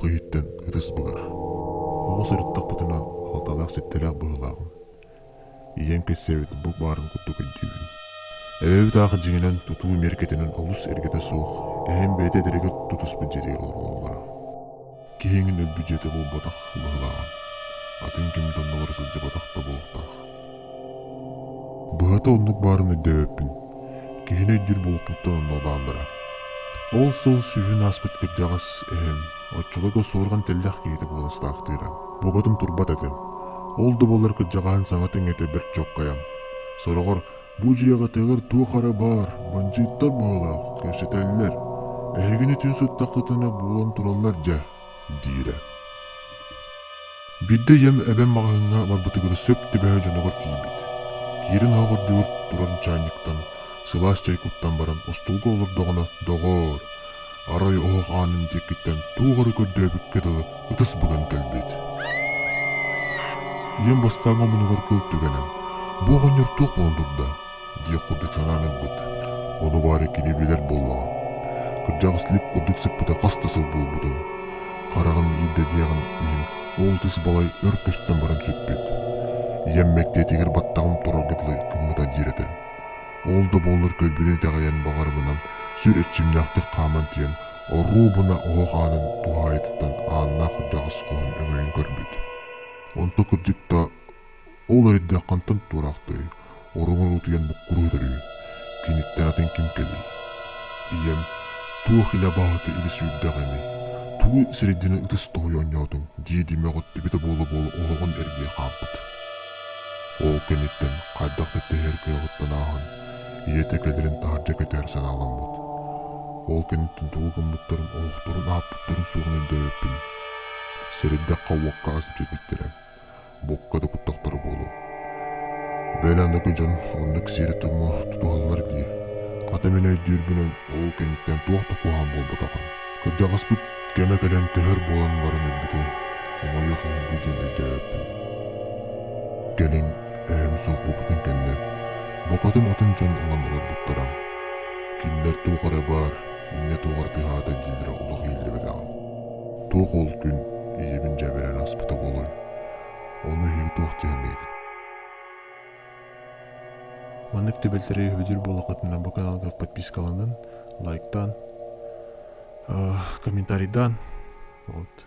иһиттэн ытыс быгар. Оҕо сырыттахпытына алталаах-сэттэлээх быһыылааҕым. Ийэм кэпсээбит бу баарын курдук өйдүүбүн. Эбэбит аах дьиҥинэн тутуу миэркэтинэн олус эргэтэ суох, эһэм бэйэтэ эдэригэр тутуспут дьиэтигэр олороллоро. Киһи эҥин өлбүт дьиэтэ буолбатах быһыылааҕа. Атын ким да оннугар сылдьыбатах да буолуохтаах. Быһата оннук баарын өйдөөбөппүн. Киһини өйдүүр буолуохпуттан онно бааллара. Ол сыл сүүһүн ааспыт кырдьаҕас эһэм оччолорго суорҕан тэллэх киһитэ буолан сытаахтыыра. Букатын турбат этэ. Ол да буоллар кырдьаҕаһын саҥата-иҥэтэ бэрт чуоккайа. Сороҕор бу дьиэҕитигэр туох эрэ баар, бандьыыттар быһыылаах, кэпсэтэллэр. Эһигини түүн сыттаххытына буолан тураллар дьэ, диирэ. Биирдэ ийэм эбэм маҕаһыыҥҥа барбытыгар сөп түбэһэ дьонугар тиийбит. Киирэн оһох үрдүгэр турар чаанньыктан сылаас чэй куттан баран остуолга олордоҕуна, доҕоор, арай оһох аанын диэкиттэн туох эрэ көрдөөбүккэ дылы ытыс быган кэлбит. Ийэм бастааҥҥы омунугар кыл түгэнэн, «Бу оҕонньор туох буолан турда?» диэх курдук санаан ылбыт. Ону баара кини билэр буоллаҕа. Кырдьаҕас лип курдук сыппыта хас да сыл буолбутун. Хараҕым иирдэ диэҕин иһин ол ытыс балай өр көстөн баран сүппүт. Ийэм мэктиэтигэр баттаҕым турарга дылы гыммыта диир этэ. Ол да буоллар көрбүтүн итэҕэйэн баҕарыбынан сүр эрчимнээхтик хааман тиийэн оруобуна оһох аанын туһаайытыттан ааннаах кырдьаҕас хоһун өҥөйөн көрбүт. Онто кырдьык да ол эрэйдээх хантан туораахтыай, ороҥун утуйан буккуруһу төрүү, киниттэн атын ким кэлиэй? Ийэм туох илэ абааһыта илэ сүүрдэҕиний, тугу сирэйдэнэн ытыс тоһуйа оонньоотуҥ дии-дии мөҕүттүбүтэ буола-буола оһоҕун эргийэ хаампыт. Ол кэнниттэн хайдах да тэһэр кыаҕыттан ааһан, ийэтэ кэлэрин таһырдьа кэтээр санааламмыт. Ол кэнниттэн тугу гыммыттарын, оһохторун аһаппыттарын суоҕун өйдөөбөппүн. Сэрэйдэххэ уокка ас биэрбиттэрэ, буокка да куттахтара буолуо. Бэл аныгы дьон оннук сиэри-туому тутуһаллар дии. Хата мин өйдүүрбүнэн ол кэнниттэн туох да куһаҕан буолбатаҕа. Кырдьаҕаспыт кэмэ кэлэн төһөр буолан баран өлбүтэ, хомойуох иһин бу диэн өйдөөбөппүн. Кэлин эһэм суох буолбутун кэннэ, букатын атын дьон ылан олорбуттара. Кинилэр туох эрэ баар, иннэ туох эрэ тыаһаата дииллэрэ олох иһиллибэтэҕэ. Туох ол күн ийэбин дьээбэлээн ааспыта буолуой? Ону эһиги туох дии саныыгыт? Маннык түбэлтэри өйдүүр буоллаххытына бу каналга подпискаланан, лайктаан, комментарийдаан. Вот.